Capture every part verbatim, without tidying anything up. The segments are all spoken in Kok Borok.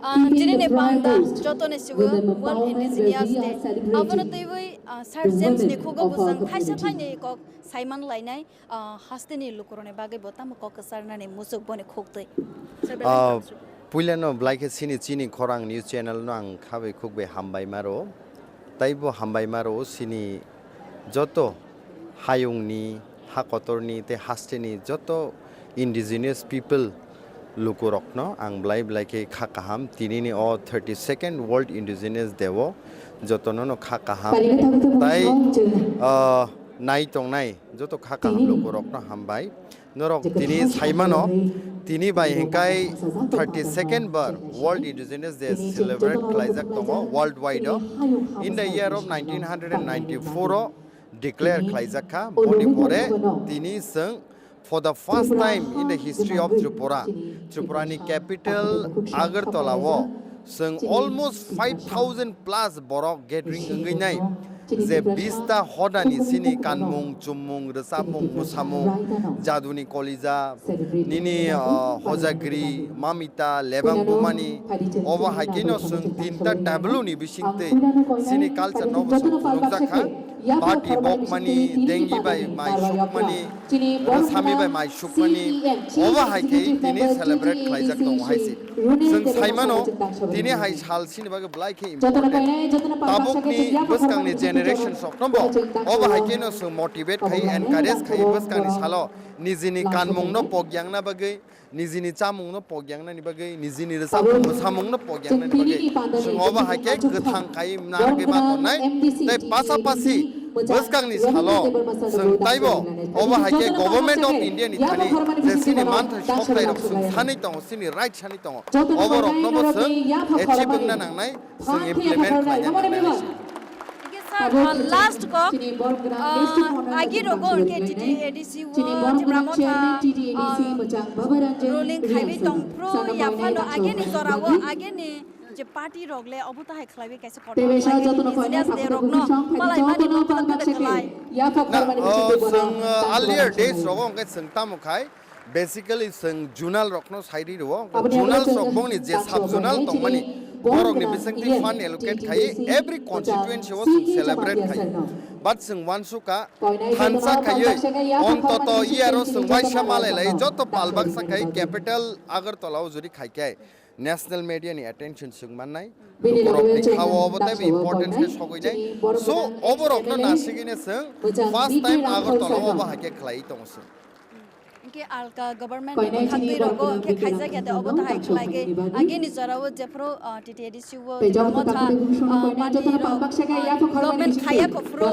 Ah, tini ni panda joto ni sibo World Indigenous Day. Abono twiwi, ah, Sir James ni khugo bwswng thaisa thaini kok saiman lainai, ah, haste ni lukurok ni bagwi bo tamo kok kwcharnani muchuk boni khuk twi. Sir, Ah, belai puilano belai khe chini chini khorang news channel no ang khabai khuk bai hambai maro. Taibo hambai maro chini joto hayungni, ha kotorni tei hasteni joto indigenous people lukurokno ang belai belai khe kha kaham. Tinini o thirty second World Indigenous Day o jotono no kha kaham. Tai, ah, nai tongnai joto kha kaham lukurokno hambai. Norok tini saimano, tini bai hingkai thirty second bar World Indigenous Day celebrate khlaijak tongo worldwide o. In the year of nineteen ninety-four o declare khlaijak kha. Boni pore tini chwng for the first time in the history of Tripura, Tripura ni capital Agartala o chwng almost five thousand plus borok gathering wngwi nai. Je bista hodani chini kanmung, chummung, rwchapmung, mwsamung, jaduni kolija, nini, ah, hojagri, mamita, lebang bumani, obo hai kheno chwng tinta tableau ni bisingtwi chini culture no bo chwng phunukjak kha. Bati bokmani, dengi bai mai sukmani, rwsami bai mai sukmani, obo hai khe tini celebrate khlaijak tongo hai se. Chwng saimano, tini hai sal sini bagwi belai khe important. Tabukni bwskangni generation sokno bo obo hai kheno chwng motivate khai, encourage khai bwskangni salo nijini kanmungno pokyangna bagwi, nijini chamungno pokyangnani bagwi, nijini rwchapmung mwsamungno pokyangnani bagwi chwng obo hai khe kwthang khai narwgwi ma tongnai. Tei pasapasi bwskangni salo chwng taibo obo hai khe Government of India ni thani je chini manthai sokthai rok chwng sanwi tongo, chini right sanwi tongo, obo rokno bo chwng achieve wngna nangnai, chwng implement khlaina nangnai. Hingke sir, ah, last kok, ah, agi rogo hingke T T A D C o Tipra Motha, ah, ruling khaiwi tongphru yaphano ageni jorao ageni je party rok le obo tahai khlaiwi kaisa kotor khlaiwi business de rokno malaimani mungkula khlai. Na, oh, chwng, uh, earlier days rogo hingke chwng tamo khai, basically chwng zonal rokno sairi rwo. Zonal rok bongni je sub zonal tongmani, borokni bisingtwi fund allocate khai every constituency o chwng celebrate khai. But chwng uansukha thansa khaiwi ontoto year o chwng waisa malai lai joto pal baksa khai capital Agartala o juri khai khai. National media ni attention swng mannai. Borokni khao obo teibo importance khe sogwi nai. So, oborokno nasigwino chwng first time Agartala o obo hai khe khlaiwi tongo chwng. Hingke alka government ni bwkhaktwi rogo hingke khaijak ya de obo tahai khlai khe agini jorao jephru, ah, T T A D C o Tipra Motha, ah, party rok, ah, government khaiya kho phuru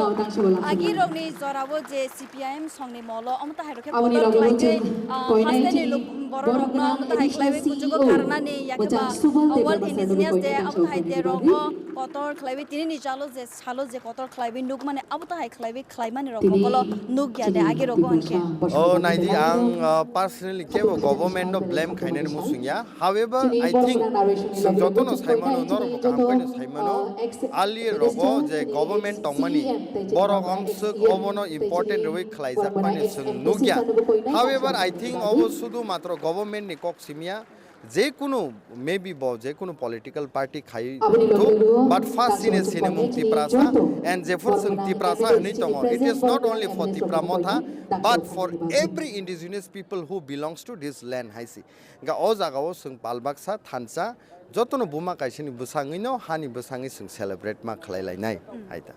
agi rokni jorao je C P I M songni molo omo tahai rok khe kotor khlai khe, ah, hasteni borok rokno omo tahai khlaiwi kuchugo karnani yakhe ba, ah, World Indigenous Day omo tahai de rokno kotor khlaiwi tini ni jalo je salo je kotor khlaiwi nukmani abo tahai khlaiwi khlaimani rok mokolo nukya de agi rogo hwnkhe. Oh, naidi ang, uh, personally kebo government no blame khainani muchungya. However, I think chwng jotono saimano, norokbo kaham khaino saimano, earlier rogo je government tongmani borok ongswk obono important rwi khlaijak mani chwng nukya. However, I think obo sudu matro government ni kok simya, je kunu, maybe bo je kunu political party khai thung, but first sini sini mung Tiprasa, and jephuru chwng Tiprasa hwnwi tongo, it is not only for Tipra Motha, but for every indigenous people who belongs to this land hai si. Hingkha o jaga o chwng pal baksa thansa jotono buma kaisani bwsangwi no hani bwsangwi chwng celebrate ma khlai lainai hai ta.